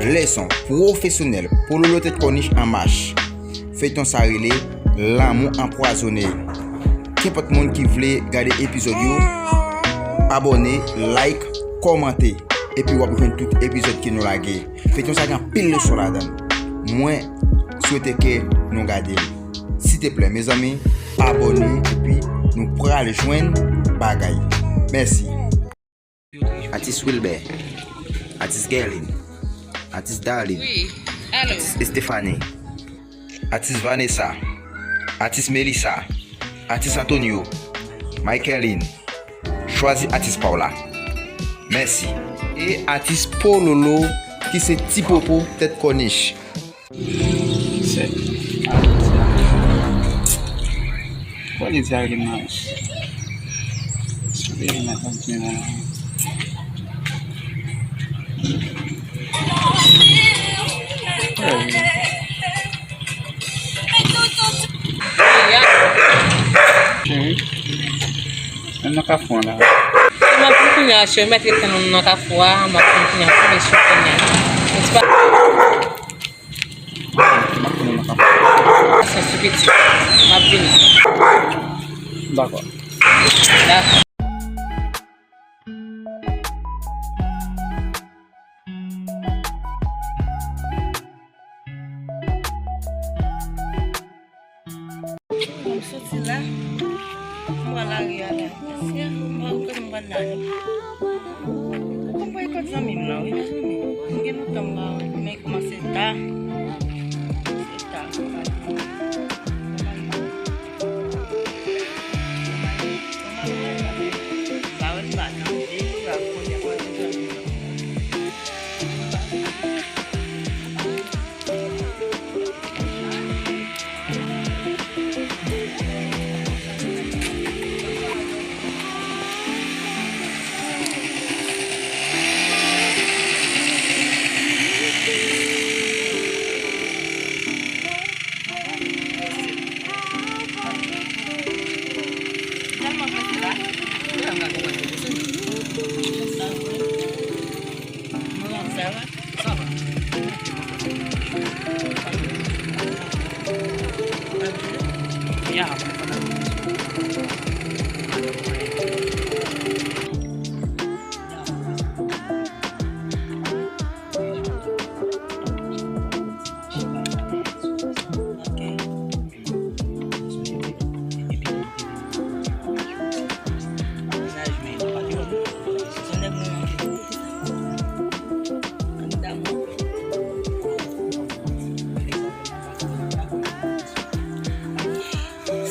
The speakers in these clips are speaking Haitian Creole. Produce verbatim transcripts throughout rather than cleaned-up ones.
Leson pwofesyonèl, Pololo Tèt Kònich an mach. Feyton sa rele Lanmou Anpwazone. Kenpòt moun ki vle gade epizòd yo, abòne, like, kòmante, epi w ap jwenn tout epizòd ke nou lage. Feyton sa gen anpil leson ladan l. Mwen swete ke nou gade l. Silteplè, mezanmi, abòne, epi nou pral jwenn bagay. Mèsi. Atis Wilbert, atis Guerline, atis Darline, atis Estephanie, atis Vanessa, atis Melissa, atis Antonio, Michaeline, chwazi atis pa w la. Mèsi. E atis Pololo ki se Ti Popo Tèt Kònich. Se, kwa de dyare nan. Sou de nan kontinye. Cheri, men nan kafou an la. M ap vin kounye a, cheri, m mèt ret tann ou nan kafou a, m ap vin kounye a, kounye a, cheri, kounye a. Ou ti pa. M ap konnen nan kafou. Sa sou piti. M ap vini. Dakò. Dakò. M soti la, m pral lari a la. Paske m pa wè kote m pral la non. M pral kot zanmi m nan wi, mezanmi. M gen lontan m pa wè l, men kòmanse ta. Se ta. Pa wè l pa tande, pa konnen kote zanmi m nan. Tèlman prese la. Mwen, sa va? Sa va. Ya,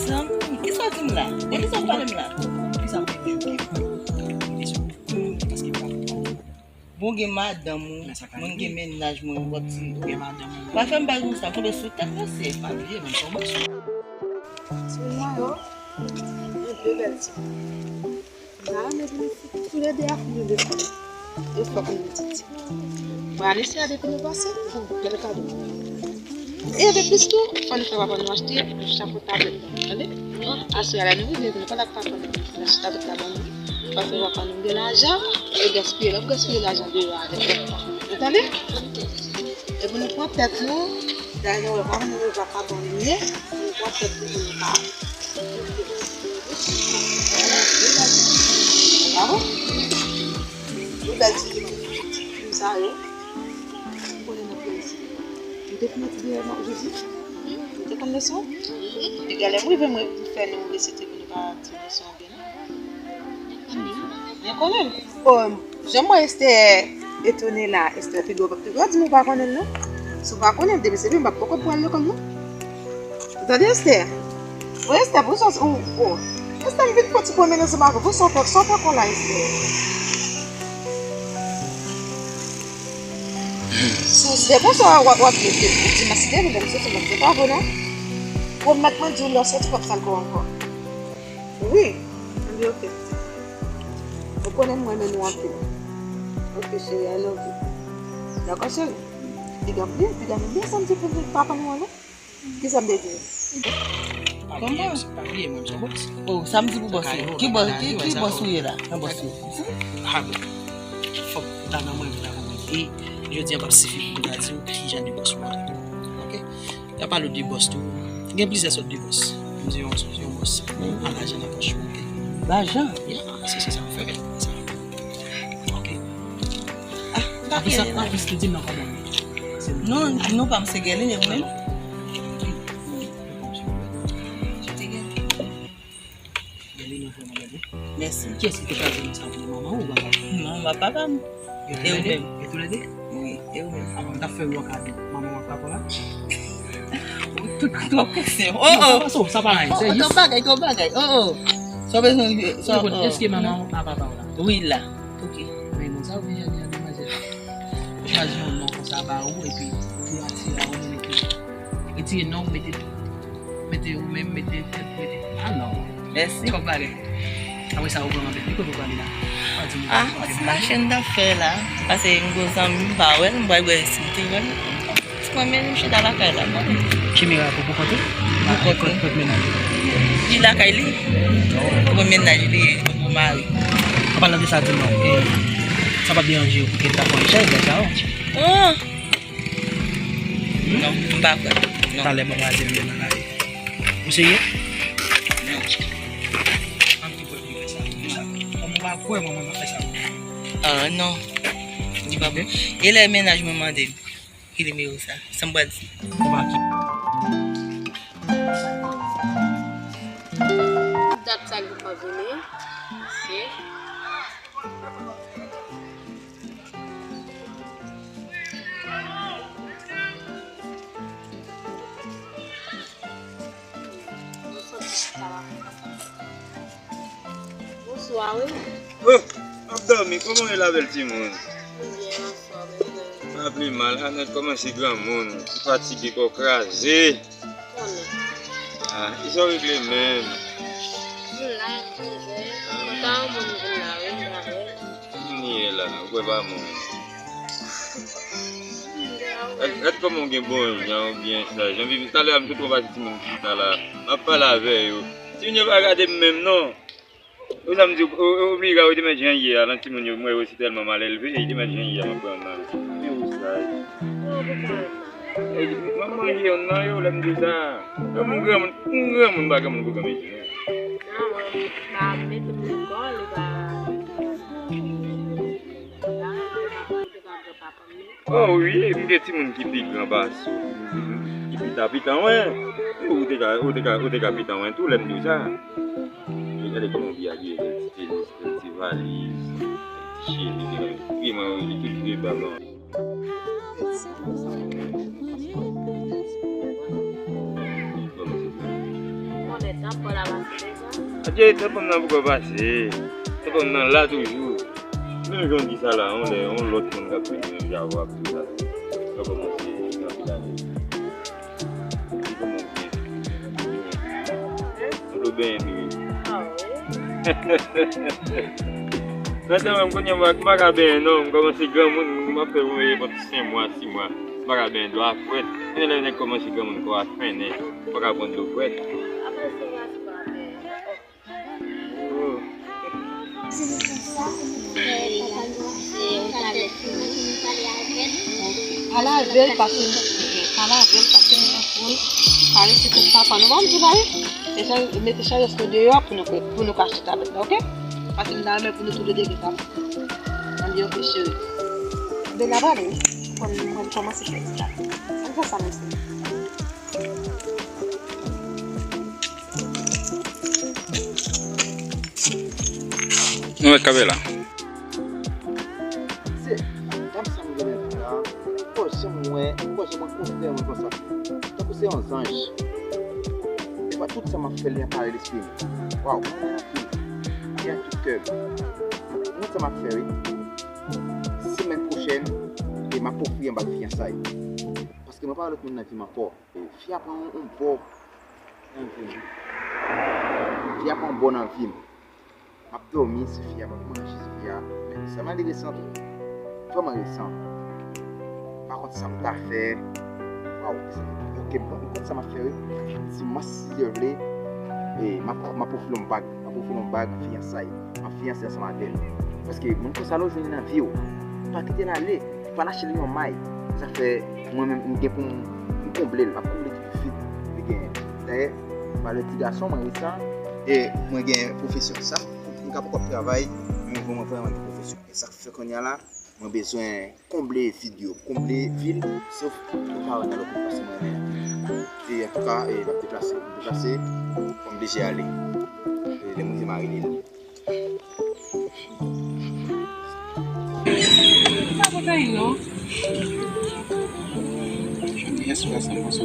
Zanmi, kisa w di m la? De kisa w pale m la? Kisa m te di w ki fè? Paske pa Bon, gen madanm ou, mwen gen mennaj mwen, ou ap di, ou gen madanm ou. Pa fè m bay konsa, tonbe sou tèt mesye. Pa bliye, menm son bòs. Sou mwen yo, nou de bèl ti. Nan, depi nou tou le de ap nou lekòl. Yo fòk nou titi. Mwen, Alicia, depi nou pase, bon, bèl kado. E de plis tou, fò nou fè papa nou achte yon chapo tablèt. Tande? Aswè a la nou rive, nou pa t ap pa konn nan chita tout la ban nou. Paske papa nou gen lajan, e gaspiye, l ap gaspiye lajan deyò avèk lòt pa. Ou tande? E pou nou pran tèt nou, dayè nou wè pa moun nou pa ka bon li ye, pou nou pran tèt nou pou nou ka. Bravo. Ou bèl ti fim sa yo. Ou konnen nan plezi. Ou te fini ti dèyè nan jodi? Ou te konn leson? Piga lè m rive mwen pou fè nou resite pou nou pa ti leson. Mwen konnen l. O, jan m wè Esther etone la, Esther pi gwo, pi gwo, di m ou pa konnen l non. Si w pa konnen l, depi se li, m p ap poko pral lekòl non. Ou tande Esther? O Esther, pou sa, ou, o. Esther, m vin fè ti pwomennen ansanm avè w. Pou sa w fè, sa w fè konla Esther? Si w se konsa w ap, w ap di m si demen m soti m ap fè pa vre non. Pwomèt mwen di w lè w soti w ap sal kò ankò. Wi. Ann di ok. Ou konnen m renmen nou anpil. Ok cheri, I love you. Dakò cheri. Piga m byen, piga nou byen, sa m di pou papa nou an non. Kisa m te di? Pa bliye, pa bliye, mwen, m se bòs. Oh, sa m di pou bòs ou? Ki bòs, ki, ki bòs ou ye la? Nan bòs ou? Ha, bon. Fòk ta nan mwen, ta nan mwen. E, e, Jodi a p ap sifi pou m ta di w ki jan de bòs mwen ye. Oke? Y ap pale w de bòs tou. Gen plizyè sòt de bòs. M di yon, yon bòs a lajan nan pòch ou. Oke? Lajan? Ya, se, se sa m fè. Sa. Oke. Ah, pa Apre sa, gen apre sa, di m nan kòman. Non, non pa m se Guerline, e ou menm? Mèsi. Kiyès ki te kraze nan sa pou manman ou papa? Manman m ak papa m. E ou menm? Yo toulède? Wi, e ou menm? Avan m t ap fè yon kado manman m ak papa la. Ou tout twò prese. Oh, oh. Sa pa anyen, se jis. Twòp bagay, twòp bagay. Oh, oh. Sa w bezwen, sa, oh. Èske manman w ak papa w la? Wi, la. Ok. Men bon, sa w vin jwenn nan demwazèl. Ou chwazi yon non konsa ba ou, epi pou atire a ou menm, epi retire non, mete, mete ou menm, mete tèt, mete. Ah non. Mèsi. Twòp bagay. Apre sa, ou pran anpil. Ki kote ou prale la? Pa di m. Ah, se mache m t ap fè la. Pase m gon zanmi m pa wè l, m pral wè si m te wè l. Mwen menm, m chita lakay la, m konnen. Kimira pou, pou kont ou? Pou kont mwen. Kot, kot mennaj ou? Li lakay li. Pou mennaj li, pou mari. An palan de sa, di m non. E, sa p ap deranje w pou ke n ta fè yon echanj, lè sa, non? Oh! Non, m pa prè. Non. Talè, ban m rale m nan lari. Ou serye? Non. An ki pòt li fè sa? Kòm ou pa kwè, mwen, mwen, mwen fè sa. Ah, non. Li pa bon. E lè mennaj mwen mande m ki nimewo sa? Sa m pral di? Ou pa ki. Dat sa li pa vini. Se. Bonswa, wi. Oh, ap dòmi, kòman w ye la, bèl timoun? Byen, bonswa, bèl. Pa pi mal, Anèt kòmanse granmoun, fatige, kò kraze. Konnen. Ah, kisa w regle menm? M la, m chanje. Kontan moun vin la, wi, m la, wi. Moun ye la, ou kwè pa moun. Gad, gad kòman w gen bon jan, ou byen chanje. Anvi, talè a m sot wè yon pati timoun ki chita la. M ap pale avè yo. Timoun yo pa gade m menm, non. Ou sa m di, ou, ou, ou bliye gade, ou te mèt jan ye a, lan timoun yo, m wè yo si tèlman malelve, e te mèt jan ye a, m ap pran nan. Men ou sa ye. E, m ap manje youn nan yo, lè m di sa. Yon moun granmoun, yon granmoun pa granmoun pou granmesi, non. Ah, wè, pa mete m lekòl, li pa. Oh wi, m gen timoun ki pi gran pase w, ki pi ta pitan wen. Ou te ka, ou te ka, ou te ka pitan wen tou, lè m di w sa. E gade kòman w byen abiye, bèl ti tenis, bèl ti valiz, bèl ti cheve, li te ka kriye mwen, li te kriye baba. Adye, tanpon nan poko pase. Tanpon nan la toujou. Menm jan w di sa la, yon lè, yon lòt moun k ap vini menm jan avè w ap di sa. Yo kòmanse, yo ap gade. Li kòman w byen. Ou dwe benyen tou wi. Ah wi. Nan tan menm kounye a m pa, m pa ka benyen non, m kòmanse granmoun, m ap fè yon epòt senk mwa, sis mwa, m pa ka benyen dlo a frèt. Men lè nèg kòmanse granmoun, kò a fennen, ou pa ka pran dlo frèt. Apre senk mwa, sis mwa, benyen. Oh. Pa lave l, pase l, pa lave l, pase l nan foul, karese pou papa nou. Ban m di bagay. Mete chay, mete chay yo deyò pou nou, pou nou ka chita avèk la, oke? Pase m nan men pou nou tou de gen sa. Ann di oke, cheri. Bella, pale wi. Mwen, mwen kòmanse fè sa. Ann fè sa, mesye. Nou wè kamera. Se, gad sa m genyen la. Ou wè jan mwen, ou wè jan mwen konsidere mwen konsa. Tankou se yon zanj. Epa tout sa m ap fè, li ap pale lespri m. Waw, mwen renmen anpil. Li ak tout kè m. Mwen sa m ap fè, wi. Semèn pwochèn, e m ap ofri anba fiyansay. Paske mwen pa wè lòt moun nan vi m ankò. Fi a pran yon, yon bò nan vi m. Fi a pran yon bò nan vi m. M ap dòmi sou fi a, m ap manje sou fi a. Men sa m ale resan tou. Vrèman resan. M pa konn sa m ta fè. Waw, ok, m konn sa m ap fè wi. Dimanch, si Dye vle, e, m ap, m ap ofri l yon bag. M ap ofri l yon bag fiyansay. M ap fiyanse ansanm avè l. Paske moun konsa lè w jwenn li nan vi w, pa kite l ale. pa lache li yon may. Sa fè mwen menm, m gen pou m, m konble l, m ap konble tout vit li genyen. Dayè, valè ti gason, mwen resan. E mwen gen pwofesyon sa, m ka poko ap travay, men mwen vrèman gen pwofesyon. E sa k fè kounye a la, mwen bezwen konble vid yo, konble vil, sof pou pa wè nan lòt moun pase mwen menm. E antouka, e, m ap deplase, m deplase, mwen oblije ale. E lè mwen te mare li. Pa kontan non. Yes, yes, I'm also.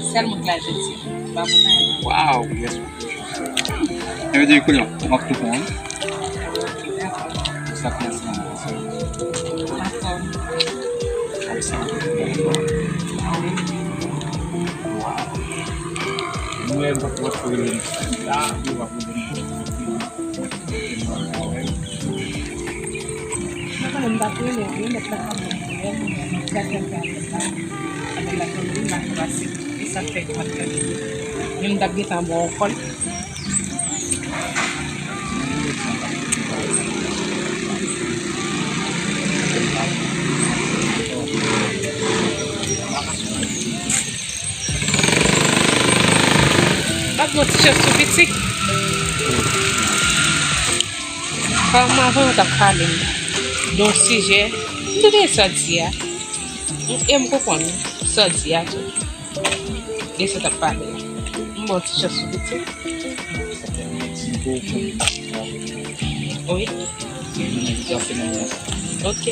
Sèl moun k la jodi. Pa kontan non. Wow, yes. Yo di koulè, m ap tou pran. Sa k nan sa. Dakò. Ay, sa. Wow. Mwen, m p ap rele la, yo ap rele. Mwen konnen m t ap rele w wi, men m pa t ap pwoblèm, men m t ap fè apèl la. Apèl la tonbe, m pa fè pase. E sa k fè m pa t fè. Men m t ap gentan ba w kòl. Bat yon ti chans sou piti. Kòm avan yo t ap pale m de yon sijè, m te tande sa w di a. E m konprann sa w di a tou. De sa w t ap pale a. M ba w ti chans sou piti. Wi. Ok.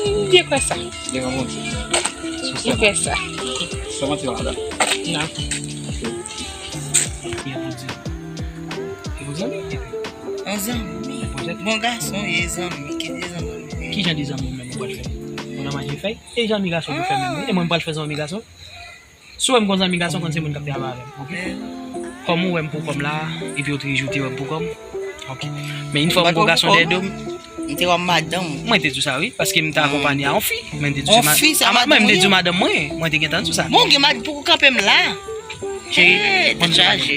M byen kwè sa. M kwè sa. Sa manti wè la? Non. Yon zanmi. Yon zanmi. Bon gason, e zanmi. Ki de zanmi? Ki jan de zanmi ou menm ou pral fè? Ou nan manje fèy? E zanmi gason ki fè menm wi. E mwen m pral fè zanmi gason? Si w wè m gon zanmi gason, konn se moun k ap travay avè m, ok? Kòm ou wè m pou kòm la, epi ou te jou te wè m pou kòm, ok. Men yon fwa m gon gason dèyè do m. M te wè m madanm. Mwen te di w sa wi, paske m te akonpanye a yon fi. Mwen te di w se madanm mwen, mwen te gentan di w sa. Bon, gen madanm pou kanpe m la. Cheri, mwen te chaje.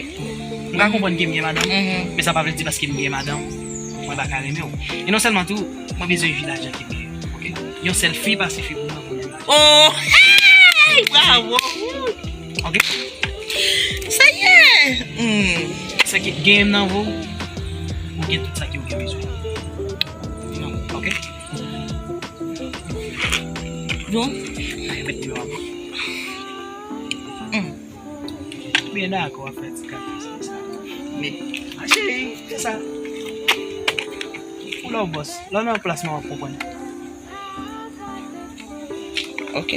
M ka konprann ke m gen madanm, men sa pa vle di paske m gen madanm, mwen pa ka renmen w. E non sèlman tou, mwen bezwen vi lajan ke m gen, ok? Yon sèl fi pa sifi pou mwen pou yon lajan. Oh! Hey! Bravo! Ok? Seyè! Hmm. Sa ki genyen nan vo, ou gen tout sa ki ou gen bezwen. Ok? Bon. Ay, mèt nimewo a. Hmm. Byen dakò, w ap fè ti kapriz konsa. Men, a cheri, fè sa. Ou la w bòs, lè w nan plas mwen w ap konprann. Ok.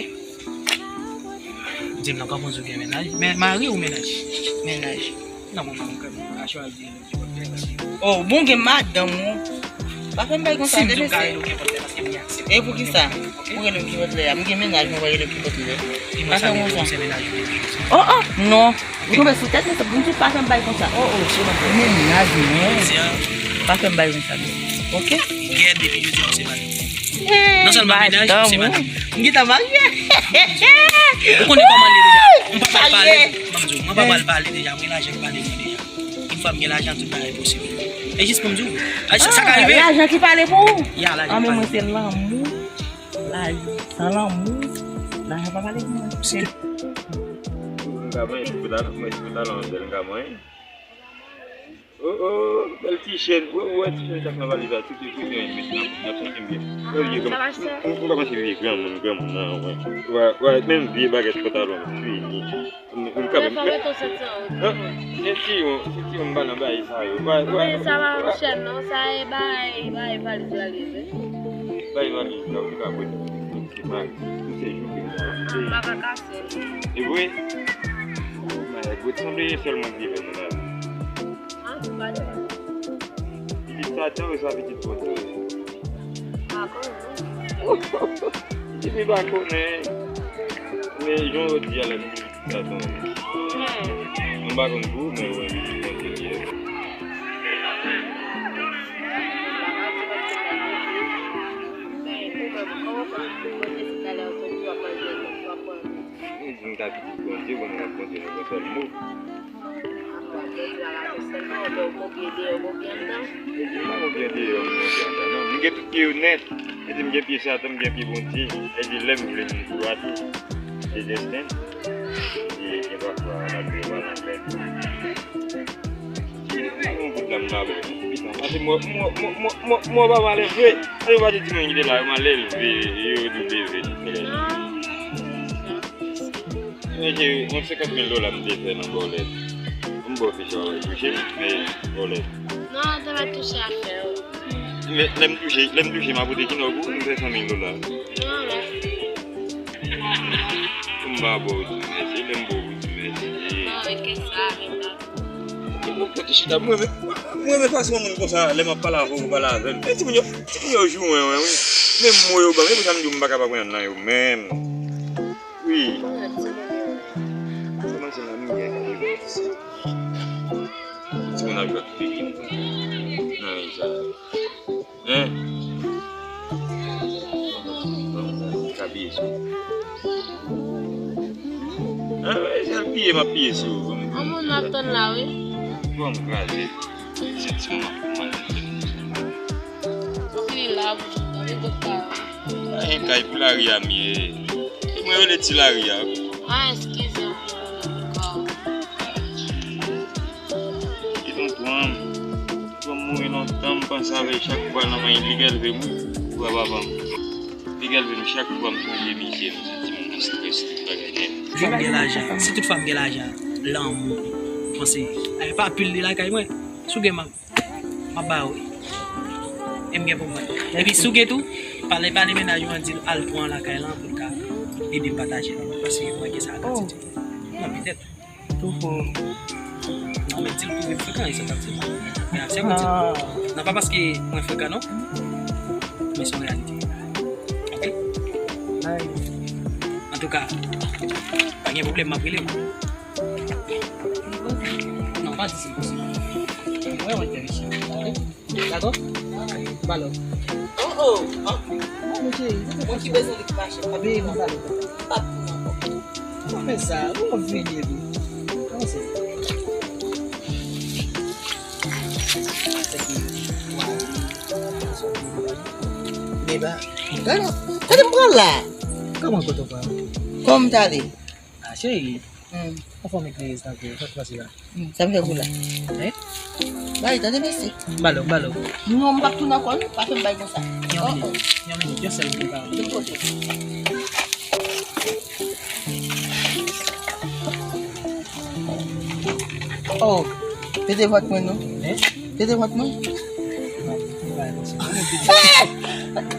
Di m non, kòman w gen mennaj? Men mari ou mennaj? Mennaj. Non, mwen pa ka chwazi. Oh, bon, gen madanm ou. Pa fè m bay konsa, te lese. E pou ki sa? Ou rele m ki vòt lè a. M gen mennaj, mwen pa rele m ki vòt lè. Pa fè m konsa. Oh, oh, non. Ou tonbe sou tèt mwen, se pou m di pa fè m bay konsa. Oh, oh, se mennaj mwen. Pa fè m bay konsa, non. Ok? Gèt depi jodi a, se mennaj. Non sèlman mennaj, se mennaj. M gentan marye. Ou konnen kòman l ye deja. M pa pral pale. Ban m di w, mwen pa pral pale deja. Mwen lajan ki pale mwen deja. Yon fwa m gen lajan, tout bagay posib. E jis pou m di w, sa ka rive. Lajan ki pale pou ou? Ya, lajan ki pale. Anben mwen se lanmou. Lajan, san lanmou, lajan pa pale pou mwen. M ka manyen ti pantalon, mwen ti pantalon an bèl, m ka manyen. Oh, oh, bèl ti chèn. Ou wè ti chèn sa k nan valiz la, tout ekri byen, men n ap santi m byen. Ou vye granmoun. M pa panse vye granmoun, granmoun nan, wè. Wè, wè, menm vye bagèt pantalon, fini. M, m kanmenm. Lè pa mete w sentiwon. Sentiwon, sentiwon m pa nan bagay sa yo. Wè, wè. Men sa pa yon chèn non, sa e bagay, bagay valiz la li ye. Bagay valiz la, ou te ka wè. Se pa, se jou ke m pa ka kase. E vre? Mwen, e vre, sanble se sèl mwen ki te fè mennaj. An tou ka. Pitit Satan wi, sa pitit Bondye wi. Pa konnen. Epi pa konnen. Men jan w di a la, pitit Satan wi. Mwen pa konn pou ou, men ou menm pitit Bondye w ye. Ou di m ta pitit Bondye, bon, mwen Bondye nan yon sèl mo. Lè w di bagay yo sèlman, lè w kopye deyò, kopye anndan. Epi m pa kopye deyò, m kopye anndan. Non, m gen tout pye yo nèt. Epi m gen pye Satan, m gen pye Bondye. Epi lè m vle, m dwa tou. Se desten. E gen pafwa, n ap viv ann anfè. Yon bout dam la, bon. Pitan, pase mwen, mwen, mwen, mwen, mwen, mwen pa mal elve. Yo pa di timoun ki te la, yo mal elve, yo W, yo W. Men se yon senkant mil dola m te fè nan bòlèt. M ba w fè sa w touche, men bòlèt. Non, te mèt touche afè w. Men lè m touche, lè m touche, m a pote kino pou m fè san mil dola. Non, mèsi. M ba w pou w di mèsi, lè m ba w pou w di mèsi. Non, men kè sa, men pa. Mwen pote chita, mwen renmen, mwen renmen fason yon moun konsa, lè m ap pale avè w, ou pale avè l. Men timoun yo, timoun yo jou mwen, wi. Men mo yo ban m, e pou sa m di w m pa ka pa pran nan yo menm. Wi. Kòman se nan miyè ka jwe isi? Timoun ap jwe ak figi m nan men sa. Hein? Ka piye sou. Hein? E sèl piye m ap piye sou. An moun ap tann la, wi. Bon, kraze. Se timoun ap manje. Ou fini la, ou fini la, ou fini la. Ay, kay pou lari a m ye. Se mwen rele ti lari a. Ah, eskize m, Nicole. Ki tonton an m. Tonton an m mouri lontan, m panse avè l chak fwa nan manyen li k elve m, wi. Bra papa m. Li k elve m chak fwa m sonje misye, m santi m nan strès, tout bagay nèt. Fwa m gen lajan, si tout fwa m gen lajan, lanmou, panse, ay, pa pil li lakay mwen. Si w gen, m ap M ap ba ou. E m gen pou mwen. Epi si w gen tou, pale, pale mennaj ou an, di l al pran lakay lan pou l ka ede m pataje. Paske mwen gen sa kantite. Non, petèt. Tou fò. Non, men di l pou vin frekan, e sa k ap di. Men ap sèvi di l. Non, pa paske mwen frekan, non. Men se yon reyalite. Ok? Antouka, pa gen pwoblèm, m ap rele w. Non, pa di se konsa. Mwen wè w enterese. Dakò? Balò. Oh, oh, oh. Mwen ki bezwen li k mache. Abe, mwen balò. Pa pou mwen ankò. Mwen fè sa, mwen vini epi. Kòman se? Sa ki, waw. Deba. Gade, gade m pran la. Kòman kote w pran? Kòman m t ale? Ah, cheri. Hmm. Anfòm eklèyèz tankou, sa k pase la? Hmm, sa m fè pou la? Hein? Bay, tande mesye. Balo, balo. Non, m p ap tounen ankò, non. Pa fè m bay konsa. Yon minit, yon minit, yon sèl minit. Vin kote. Oh, pete vant mwen, non. Hein? Pete vant mwen. Hey!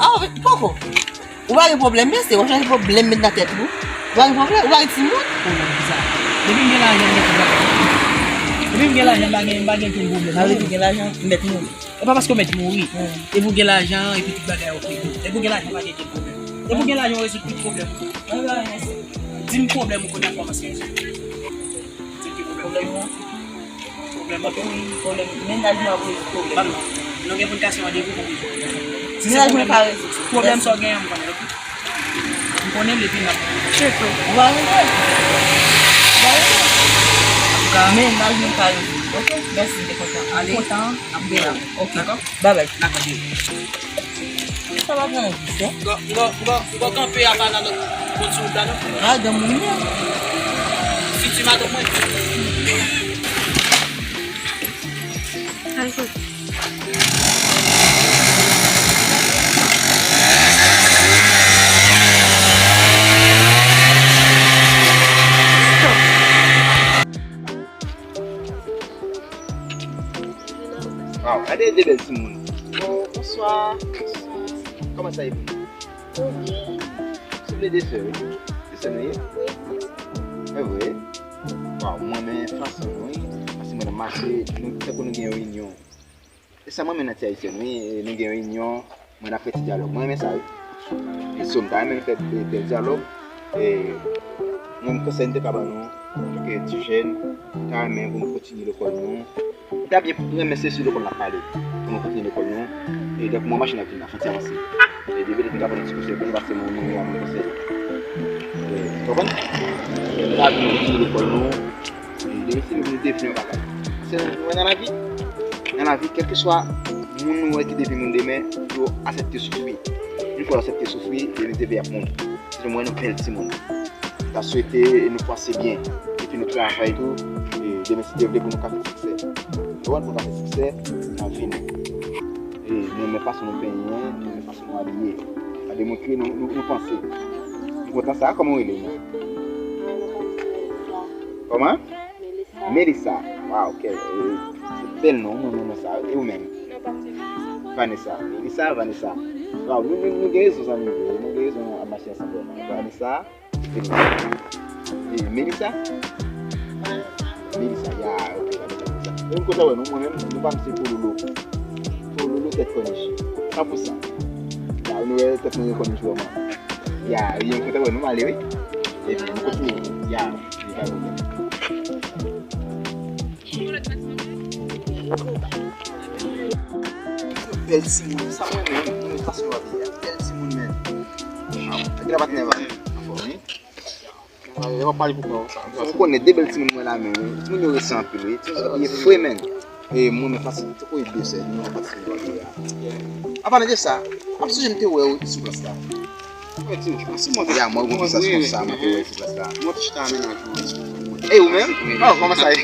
Oh, poko. Ou pa gen pwoblèm, mesye, w ap chache pwoblèm met nan tèt ou. Ou pa gen pwoblèm, ou pa gen timoun. Pwoblèm ki sa? Depi m gen lajan, m gen tout bagay. Depi m gen lajan, m pa gen, m pa gen okenn pwoblèm. Sa vle di w gen lajan, m mèt mouri. E pa paske w mèt mouri. Hmm. Depi w gen lajan, epi tout bagay oke. Depi w gen lajan, pa gen okenn pwoblèm. Depi w gen lajan, w rezoud tout pwoblèm. Di m pwoblèm ou konnen kòmanse rezoud. Di m ki pwoblèm ou gen. Pwoblèm pa wi, pwoblèm. Mennaj mwen ap rezoud pwoblèm. Ban m non. Nou gen pou n kase randevou pou rezoud pwoblèm. Si se pwoblèm, pwoblèm sa w genyen, m konnen, oke? M konnen l epi n ap. Cheke. Ou va rive. Ou va rive. Antouka. Mennaj mwen ka rezoud. Oke? Mèsi, m te kontan. Ale. Kontan, n ap gen la. Oke. Dakò? Babay. Dakò, cheri. Sa pa gen anvi, se? M gon, m gon, m gon, m gon kanpe apa nan lòt bò sou wout la, non? Ah, dan moun yo. Fiti madanm mwen. Al kote. Waw, gade de bèl timoun. Bon, bonswa. Kòman sa ye pou nou? Tou byen. Se vle de sè, wi. De sè nou ye? Wi. E vre? Waw, mwen renmen fason nou, wi. Paske mwen nan mache, nou tankou nou gen yon inyon. E sa mwen renmen nan ti Ayisyen, wi, nou gen yon inyon, mwen n ap fè ti dyalòg. Mwen renmen sa, wi. E so, m ta renmen fè de, de dyalòg. E mwen, konsèy m te ka ban nou, antanke ti jèn, m ta renmen pou nou kontinye lekòl nou. M ta byen renmen se sou lekòl n ap pale, pou nou kontinye lekòl nou. E donk, mwen mache n ap vin la, fè ti avanse. E depi de m ka ban nou ti konsèy, pou nou pase mwen, mwen, mwen, mwen konsèy. E, w konprann? E m ta renmen nou kontinye lekòl nou. E depi se nou devni yon bagay. Se nou wè nan lavi. Nan lavi, kèlkeswa moun nou wè ki devni moun demen, yo aksepte soufri. Yon fwa yo aksepte soufri, yo devni ap monte. Se mwen nou bèl timoun. Ta swete nou pase byen. Epi nou travay tou. E demen si Dye vle pou nou ka fè siksè. Nou wè pou nou ka fè siksè nan vi nou. E nou renmen fason nou penyen, nou renmen fason nou abiye. Sa demontre nou, nou, nou panse. Nou kontan sa, kòman w rele non? Kòman? Melissa. Waw, kèl, e, se bèl non, mwen renmen non sa. E ou menm? Vanessa. Melissa, Vanessa. Waw, nou, nou, nou gen rezon zanmi m yo. Nou gen rezon ap mache ansanm vrèman. Vanessa, Melissa. E, Melissa? Melissa, ya, ok, Vanessa, Melissa. E m kontan wè nou, mwen menm, nou pa m se Pololo. Pololo tèt kònich. San pou san. Ya, nou wè tèt mwen gen kònich vrèman. Ya, wi, m kontan wè nou, m ale wi. Epi, nou kontinye. Ya, li pa pwoblèm. Bèl timoun, sa mwen menm, mwen fason yo abiye a. Bèl timoun menm. Nèg la pa t nèvan. Anfòm wi. Ou konnen de bèl timoun mwen la menm wi. Timoun yo resan anpil wi. Timoun yo abiye fre menm. E mwen menm fason, tankou e de sè, nou pa t nèvan abiye a. Apa de sa, ap sonje m te wè w sou plas la. Ya, mwen gon sou plas la, mwen te wè sou plas la. Mwen te chita a mennaj mwen. E ou menm? Oh, kòman sa ye?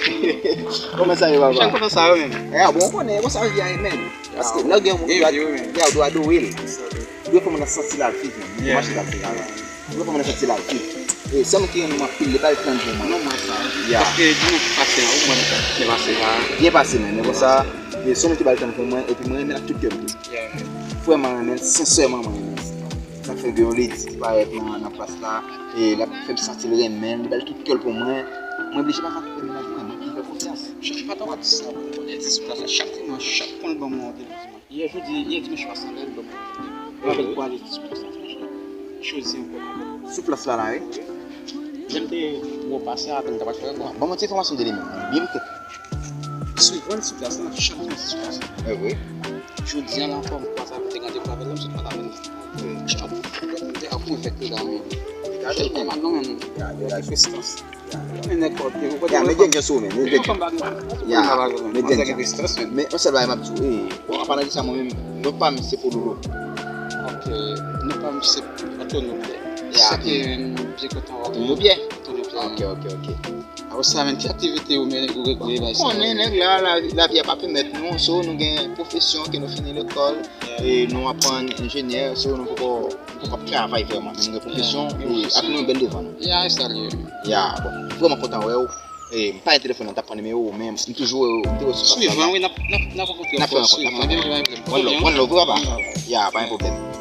Kòman sa ye, papa? Jan kontan sa yo menm. Ya, bon, ou konnen, konsa vi a ye menm. Paske lè gen yon moun, ya, ou dwe adore l. Ou dwe fè moun nan santi l ap viv menm. Ou mache l ap viv la. Ou dwe fè moun nan santi l ap viv. E sè m ki renmen m anpil, li ba l tan pou mwen. Non, mwen sa. Ya. Paske di nou pase a, ou mwen byen pase la. Byen pase menm, men konsa, e sè m ki ba l tan pou mwen, epi mwen renmen l ak tout kè m tou. Vrèman renmen l, sensèman mwen renmen l. Sa fè gen yon ledi ki parèt nan, nan plas la, e l ap fè m santi l renmen l, li ba l tout kè l pou mwen. Mwen blije pa ka twonpe mennaj mwen, mwen ki fè konfyans. Chak pa ta w ap di sa, mwen konnen di sou plas la, chak dimanch, chak kon l ban mwen yon telefòn. Yè jodi, yè dimanch pase la, li ban mwen yon telefòn. Mwen avè l pou ale sou plas la, franchman. Jodi ankò. Sou plas la, la, wi. Lè m te wè w pase a, apèn m t ap achte yon bon. Ban mwen ti enfòmasyon de li menm, byen vit. Souvan sou plas la, chak jou sou plas la. E vre? Jodi a la ankò, m kwaze avè l, te gen randevou avè l, m sot pale avè l. Chak jou, m te ap pran fèt yo la menm. Chak jou, m ap nan menm. Prestans. Men nèg kòte, ou konnen. Ya, men djenje sou men, men djenje. Ya, men djenje. Men yon sèl bagay m ap di w, e, bon, an palan de sa, mwen menm, non pa m se Pololo. Ok, non pa m se Antonio Pierre. Ya, sa ke m byen kontan wè. Antonio Pierre. Antonio Pierre. Ok, ok, ok. Apre sa, men ki aktivite ou men ou regle bay sa? Konnen nèg la, la, lavi a pa pèmèt nou, so nou gen pwofesyon ke nou fini lekòl, e nou aprann enjenyè, so nou poko, nou poko ap travay vrèman, men nou gen pwofesyon, e ap nou bèl devan nou. Ya, e salye. Ya, bon, vrèman kontan wè w. E m pa gen telefòn nan, t ap pran nimewo w, men m toujou wè w, m te wè w sou plas la. Souvan, wi, n ap, n ap, n ap rankontre ankò souvan. N ap fè rankont, n ap fè rankont. One love, one love, wi, papa. Ya, pa gen pwoblèm.